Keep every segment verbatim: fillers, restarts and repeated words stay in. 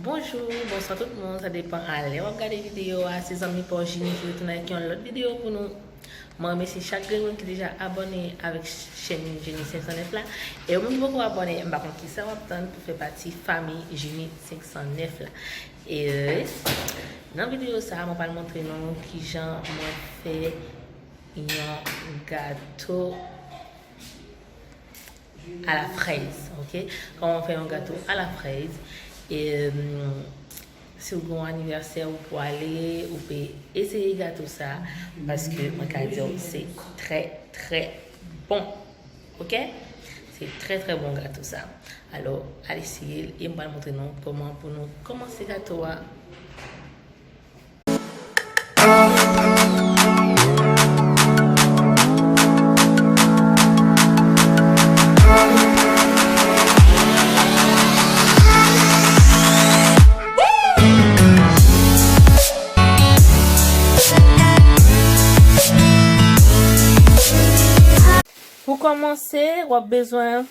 Bonjou, bonswa tout moun, sa depan a lè w ap gade videyo a. Se zanmi pa w Jini ki retounen ak yon lòt videyo pou nou. Mwen remèsye chak grenn moun ki deja abòne avèk chèn Jini senk san nèf la. E ou menm ki poko abòne, m pa konn kisa w ap tann pou fè pati fanmi Jini senk san nèf la. E nan videyo sa a, mwen pral montre nou kijan mwen fè yon gato à la fraise, ok? Kòman fè yon gato à la fraise. E, mm, si w gen yon anivèsè ou pwale, ou pe eseye gato sa, paske mwen ka di w se trè, trè bon. Ok? Se trè, trè bon gato sa. Alò, al eseye l e m pral montre nou kòman pou nou kòmanse gato a. Pou kòmanse, w ap bezwen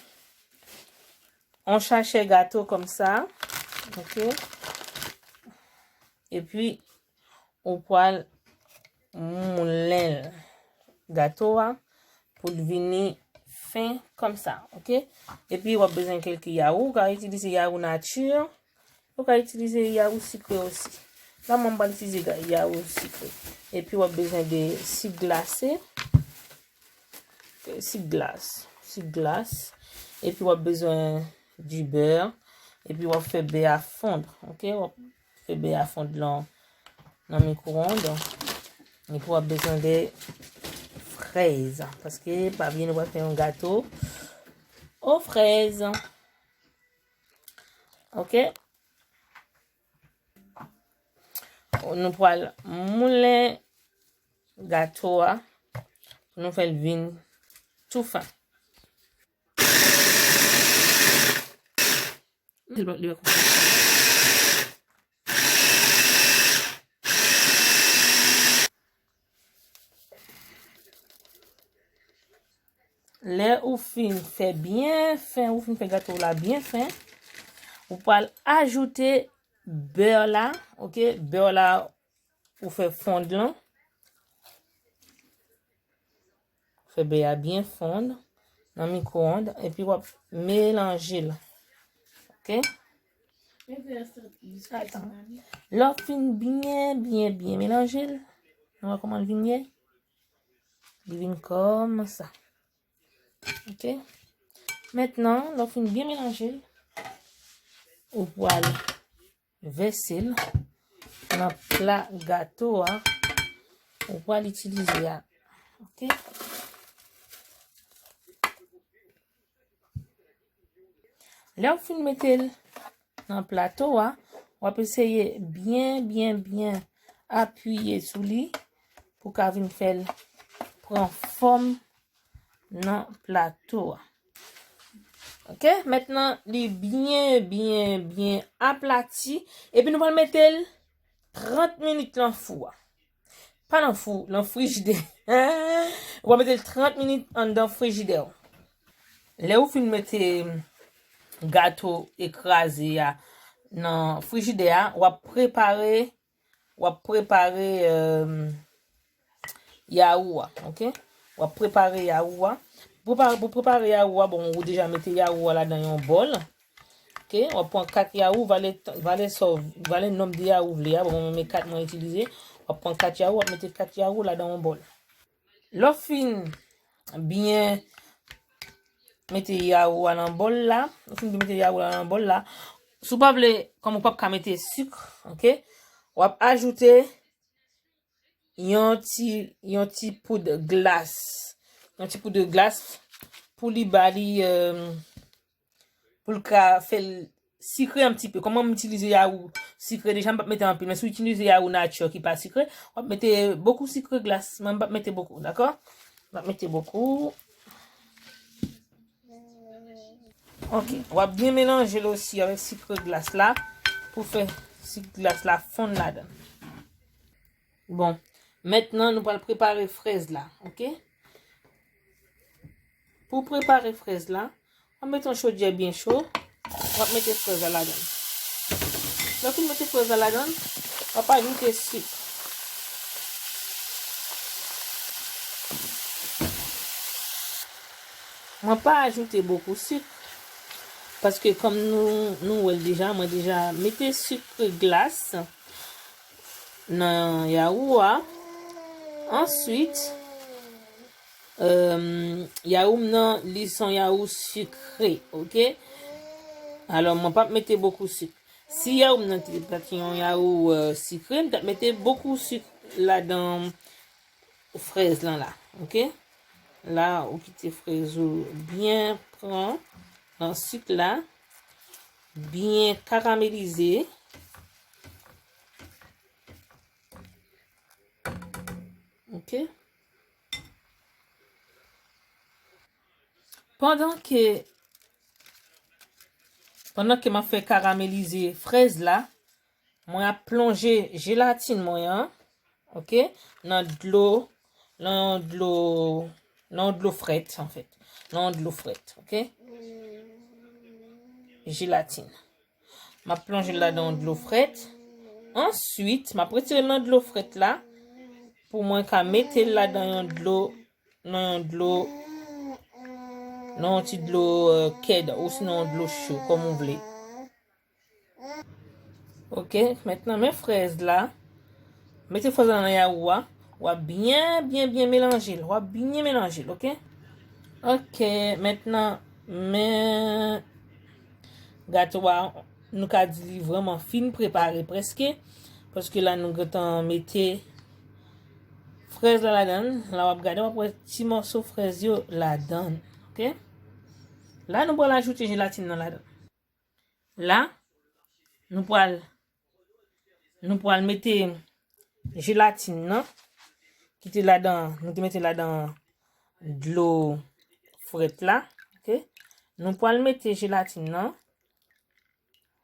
yon sachè gato kòmsa. Ok? Epi, ou pral moulen gato a pou l vini fen kòmsa, ok? Epi w ap bezwen kèk yawou, ou ka itilize yawou nati, ou ka itilize yawou sikre osi. La mwen pral itilize ga- yawou sikre. Epi w ap bezwen de sik glase, sik glas, sik glas. Epi w ap bezwen di bè. Epi w ap fè bè a fonn, ok? W ap fè bè a fonn lan nan mikwonn. Epi w ap bezwen de frèz, paske pa bliye nou pral fè yon gato o frèz. Ok? Nou pral moulen gato a pou nou fè l vin tou fen. Lè ou fin fè byen fen, ou fin fè gato w la byen fen, ou pral ajoute bè la, ok? Bè la ou fè fonn lan. Fè bè a byen fonn nan mikwonn, epi w ap melanje l. Ok? Atan. Lè w fin byen, byen, byen melanje l, nou wè kòman l vin ye? Li vin kòmsa. Ok? Mentnan, lè w fin byen melanje l, ou pral vèse l nan pla gato a ou pral itilize a. Ok? Lè w fin mete l nan plato a, w ap eseye byen, byen, byen apiye sou li pou ka vin fè l pran fòm nan plato a. Ok, mentnan li byen, byen, byen aplati. Epi nou pral mete l trant minit lan fou a. Pa nan fou, nan frijidè. Ou va mete l trant minit anndan frijidè w. Lè ou fin mete gato ekraze a nan frijidè a, w ap prepare, w ap prepare, euh, yawou a, ok? W ap prepare yawou a. Prepare, pou prepare yawou a, bon, ou deja mete yawou a ladan yon bòl. Ok, w ap pran kat yawou, valè, valè sa w, valè nonb de yawou w vle a, bon, mwen menm e kat mwen itilize. W ap pran kat yawou, w ap mete kat yawou ladan yon bòl. Lè w fin byen mete yawou a nan bòl la, ou fin byen mete yawou la nan bòl la, si w pa vle, kòm ou p ap ka mete sik, ok, w ap ajoute yon ti, yon ti poud glas. Yon ti poud glas pou li ba li, euh, pou l ka fè l sikre yon ti pe. Kòman m itilize yawou sikre deja, m p ap mete anpil. Men si w itilize yawou nati ki pa sikre, w ap mete bokou sikre glas. Men m p ap mete bokou, dakò? M p ap mete bokou. Ok, w ap byen melanje l osi avèk sikre glas la pou fè sik glas la fonn ladan. Bon, mentnan nou pral prepare frèz la, ok? Pou prepare frèz la, w ap mete yon chodyè byen cho, w ap mete frèz la ladan. Lè w fin mete frèz la ladan l, w ap ajoute sik. Mwen pa ajoute bokou sik, paske kòm nou, nou wè l deja, mwen deja mete sik glas nan yawou a. Answit, euh, yawou m nan, li se yon yawou sikre, oke? Alò, mwen p ap mete bokou sik. Si yawou m nan te, pa t yon yawou, euh, sikre, m t ap mete bokou sik ladan frèz lan la, oke? La, ou kite frèz ou byen pran nan sik la, byen karamelize. Oke. Pandan ke, pandan ke m ap fè karamelize frèz la, mwen ap plonje jelatin mwen an, oke, nan dlo, nan yon dlo, nan yon dlo frèt, anfèt. Nan yon dlo frèt, oke? Jelatin. M ap plonje l ladan yon dlo frèt. Answit, m ap retire l nan dlo frèt la pou mwen ka mete l ladan yon dlo, nan yon dlo, nan yon ti dlo, euh, kèd, osinon yon dlo cho, kòm ou vle. Oke, mentnan men frèz la. Mete frèz la nan yawou a. W ap byen, byen, byen melanje l. W ap byen melanje l, oke? Oke, mentnan men gato a, nou ka di li vrèman fin prepare prèske. Paske la nou gentan mete frèz la ladan l. La w ap gade, w ap wè ti mòso frèz yo ladan l, oke? La nou pral ajoute jelatin nan ladan l. La, nou pral, nou pral mete jelatin nan, ki te ladan, nou te mete ladan dlo frèt la, oke? Nou pral mete jelatin nan,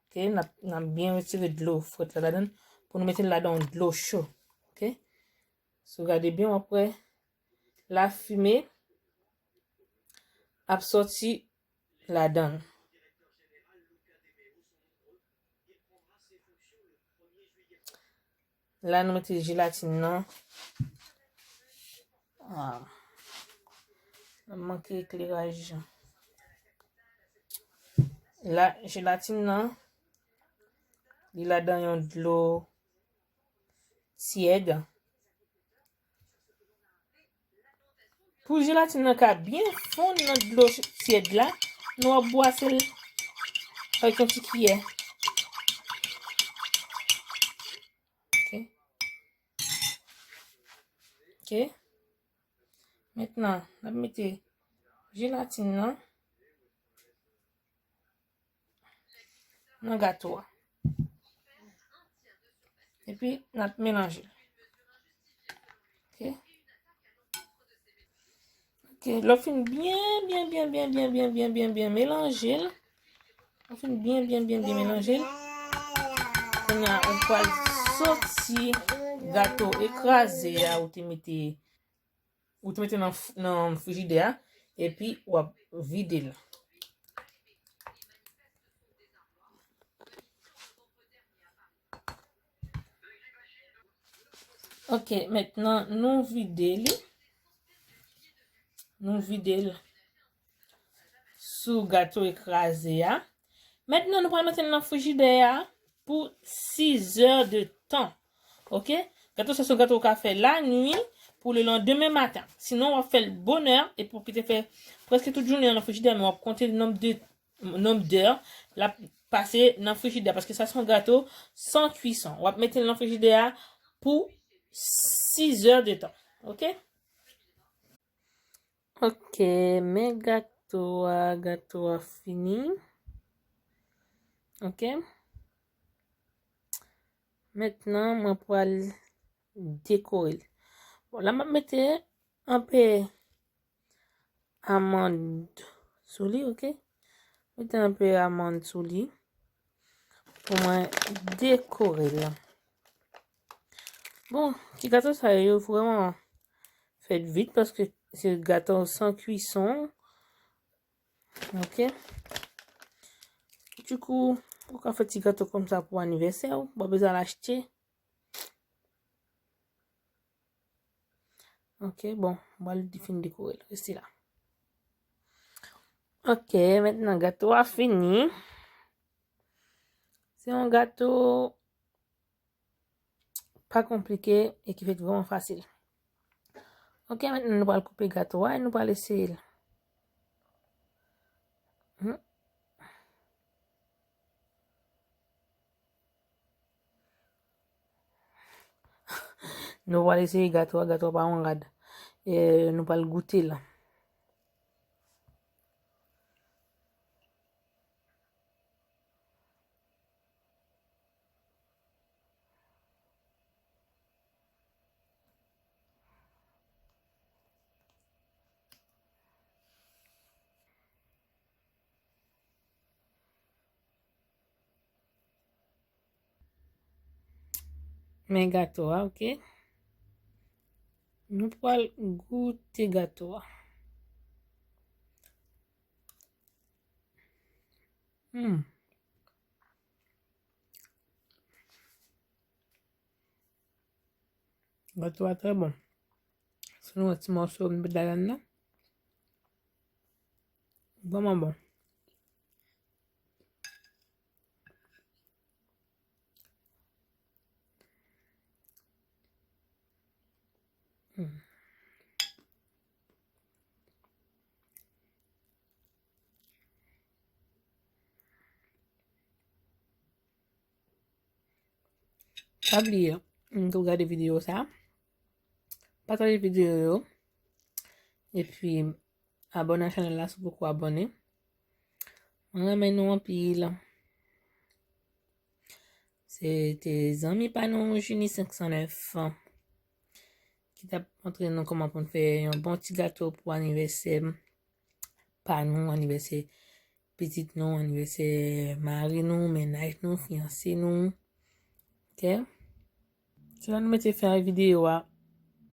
oke? N ap, n ap byen retire dlo frèt la ladan l pou nou mete l ladan dlo cho, oke? Si w gade byen, w ap wè lafimen ap sòti ladan l. La, nou mete jelatin nan. Ah. Nan manke ekleraj. La, jelatin nan, li ladan yon dlo tyèd. Pou jelatin nan ka byen fonn nan dlo tyèd la, nou ap bwase l avèk yon ti kiyè. Oke. Oke. Mentnan, n ap mete jelatin nan nan gato a. Epi, n ap melanje l. Oke. Oke, lè w fin byen, byen, byen melanje l, lè w fin byen, byen, byen, byen melanje l, kounye a, ou pral soti gato ekraze a, ou te mete ou te mete nan, nan frijidè a, epi w ap vide l. Oke, mentnan nou vide li. Nou vide l sou gato ekraze a. Mentnan, nou pral mete l nan frijidè a pou sis è de tan. Oke? Gato sa se yon gato ou ka fè lanwi pou le landemen maten. Sinon, w ap fè l bonè epi w kite fè prèske tout jounen an nan frijidè, men w ap konte nonb de, nonb dè l ap pase nan frijidè, paske sa se yon gato san kwison. W ap mete l nan frijidè a pou sis è de tan. Oke? Oke, men gato a, gato a fini. Oke. Mentnan, mwen pral dekore l. Bon, la, m ap mete anpe amann sou li, oke? Mete anpe amann sou li pou mwen dekore l. Bon, ti gato sa yo vrèman fèt vit paske se gato san kwison. Oke. Dikou, Pou ka fè ti gato konsa pou anivèsè w, pa bezwen al achte. Ok, bon, m pral fin dekore l. Rete la. Ok, mentnan gato a fini. Se yon gato pa konplike e ki fèt vrèman fasil. Ok, mentnan nou pral koupe gato a e nou pral eseye l. Hmm. Nou pral eseye gato a, gato a pa yon rad. E nou pral goute l. Men gato a, ok. Nou pral goute gato a. Hmm. Gato a trè bon. Si nou wè ti mòso m met ladann nan. Vrèman bon. Hmm. Pa bliye, nou tou gade videyo sa. Pataje videyo yo. Epi, abòne a chanèl la si w poko abòne. Mwen renmen nou anpil. Se te zanmi pa nou, Jini senk san nèf, ki t ap montre nou kòman pou n fè yon bon ti gato pou anivèsè pa nou, anivèsè pitit nou, anivèsè mari nou, mennaj nou, fiyanse nou. Ok? Se la nou mete fen ak videyo a.